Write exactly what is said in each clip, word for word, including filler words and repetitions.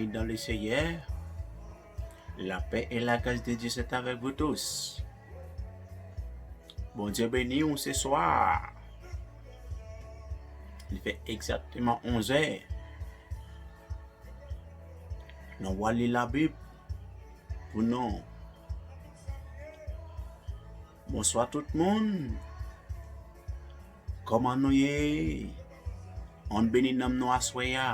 Dans le Seigneur, la paix et la grâce de Dieu soit avec vous tous. Bondye beni w se swa. Li fè egzakteman onzè. Nou va li Labib pou nou. Bonswa tout moun. Kòman nou ye? Ann beni nanm nou aswè a.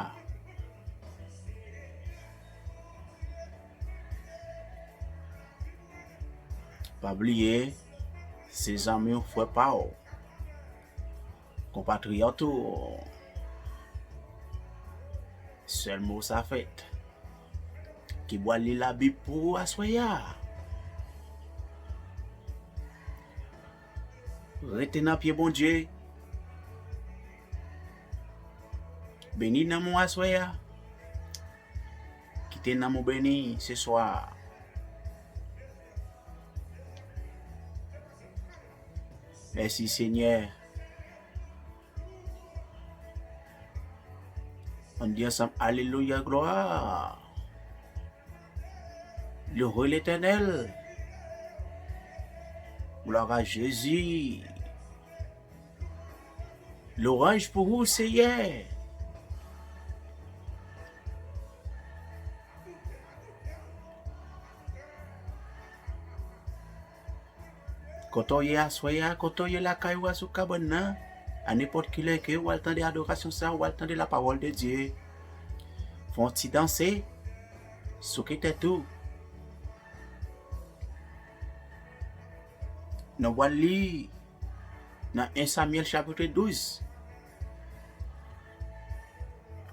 Pa bliye, se zanmi w, frè pa w, konpatriyòt ou, sè mo sa fèt, ki pral li Labib pou ou aswè a. Rete nan pye Bondye. Beni nanm ou aswè a. Kite nanm ou beni se swa. Mèsi, Senyè. Ann di ansanm, alelouya, glwa. Louwe Letènèl. Glwa a Jezi. Lwanj pou ou, Seyè. Kote w ye aswè a, kote w ye lakay ou a, sou kabann nan, a nenpòt ki lè ke w al tande adorasyon sa, w al tande la parole de Dieu. Fè yon ti danse, souke tèt ou. Nou pral li nan en Samyèl chapit douz,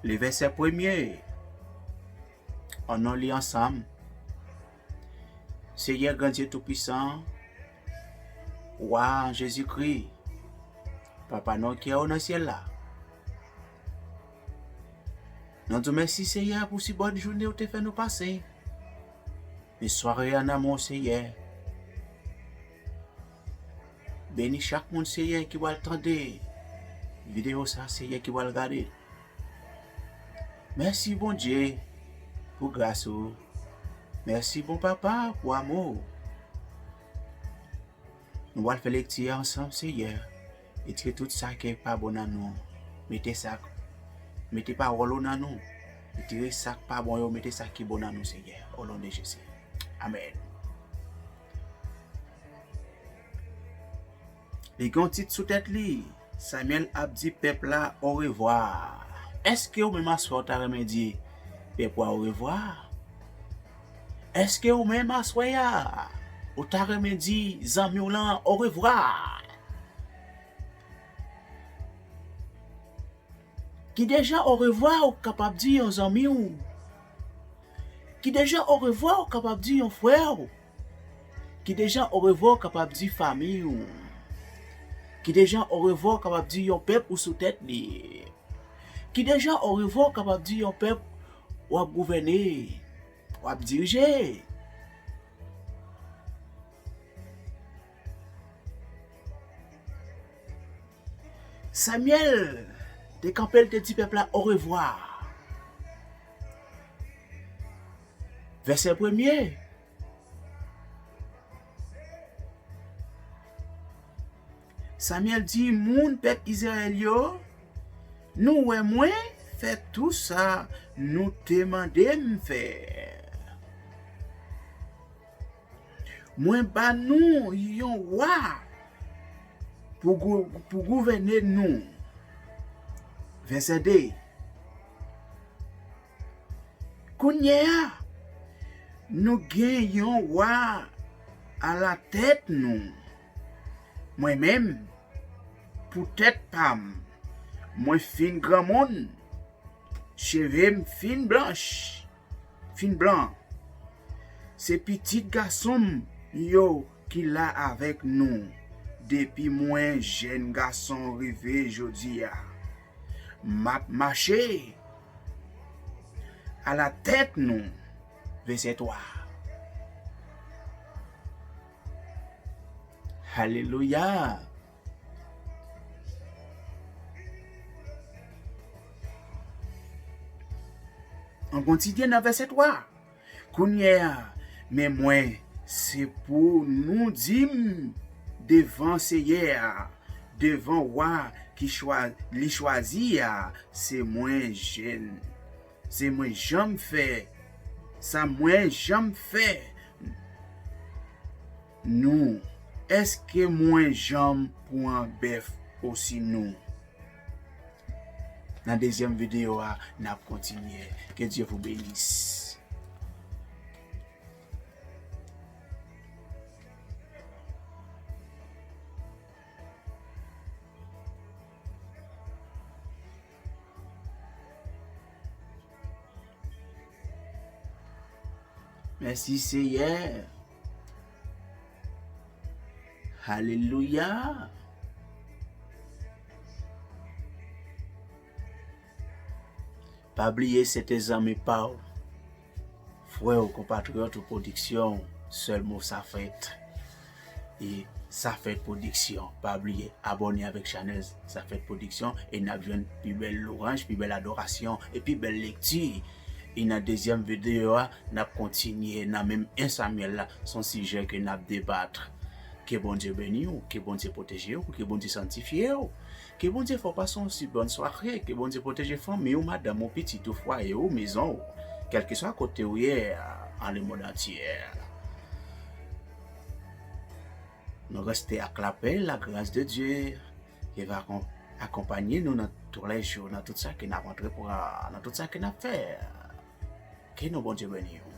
le vèsè premye. Ann nou li ansanm. Seyè Gran Dye Toupisan, Wa Jezikri, Papa nou ki anwo nan syèl la, nou di w mèsi, Seyè, pou si bòn jounen ou te fè nou pase. Men sware a nan men w, Seyè. Beni chak moun, Seyè, ki pral tande videyo sa, Seyè, ki pral gade. Mèsi, Bondye, pou gras ou. Mèsi, bon Papa, pou amou ou. Nou pral fè lekti a ansanm, Seyè. Retire tout sa ki pa bon nan nou. Mete sa, mete pawòl ou nan nou. Retire sa k pa bon yo, mete sa ki bon nan nou, Seyè. O non de Jezi. Amèn. Li gen yon tit sou tèt li. Samyèl ap di pèp la orevwa. Èske ou menm aswè a ou ta renmen di pèp ou a orevwa? Èske ou menm aswè a ou ta renmen di zanmi w lan orevwa? Ki deja orevwa ou kapab di yon zanmi w? Ki deja orevwa ou kapab di yon frè w? Ki deja orevwa ou kapab di fanmi w? Ki deja orevwa ou kapab di yon pèp ou sou tèt li? Ki deja orevwa ou kapab di yon pèp w ap gouvène, w ap dirije? Samyèl te kanpe, l te di pèp la orevwa. Vèsè premye. Samyèl di moun pèp Izrayèl yo, nou wè mwen fè tou sa nou te mande m fè. Mwen ba nou yon wa pou gou-, pou gouvène nou. Vèsè de. Kounye a, nou gen yon wa alatèt nou. Mwen menm, pou tèt pa m, mwen fin granmoun, cheve m fin blanch, fin blan. Se pitit gason m yo ki la avèk nou depi mwen jèn gason rive jodi a. M ap mache alatèt nou. Vèsè twa. Alelouya! An kontinye nan vèsè twa. Kounye a, men mwen, se pou nou di m devan Seyè a, devan wa ki chwa, li chwazi a, se mwen janm, se mwen janm fè, sa mwen janm fè nou. Èske mwen janm pran bèf osi nou? Nan dezyèm videyo a, n ap kontinye. Que Dieu vous bénisse. Mèsi, Seyè. Alelouya. Pa bliye, se te zanmi pa w, frè w, konpatriyòt ou, pwodiksyon, sèl mo sa fèt. E sa fèt pwodiksyon. Pa bliye, abòne avèk chanèl sa fèt pwodiksyon e n ap jwenn pi bèl lwanj, pi bèl adorasyon e pi bèl lekti. E nan dezyèm videyo a, n ap kontinye nan menm en Samyèl la, se yon sijè ke n ap debat. Ke Bondye beni w, ke Bondye pwoteje w, ke Bondye sanktifye w, ke Bondye fè w pase yon si bòn sware, ke Bondye pwoteje fanmi w, madanm ou, pitit ou, fwaye w, mezon w, kèlkeswa kote w ye, an lemonn antye. Nou reste ak lapè, la grâce de Dieu, ki va akon-, akonpanye nou nan tou lè jou, nan tout sa ke n ap antreprann, nan tout sa ke n ap fè. Ke non Bondye beni w.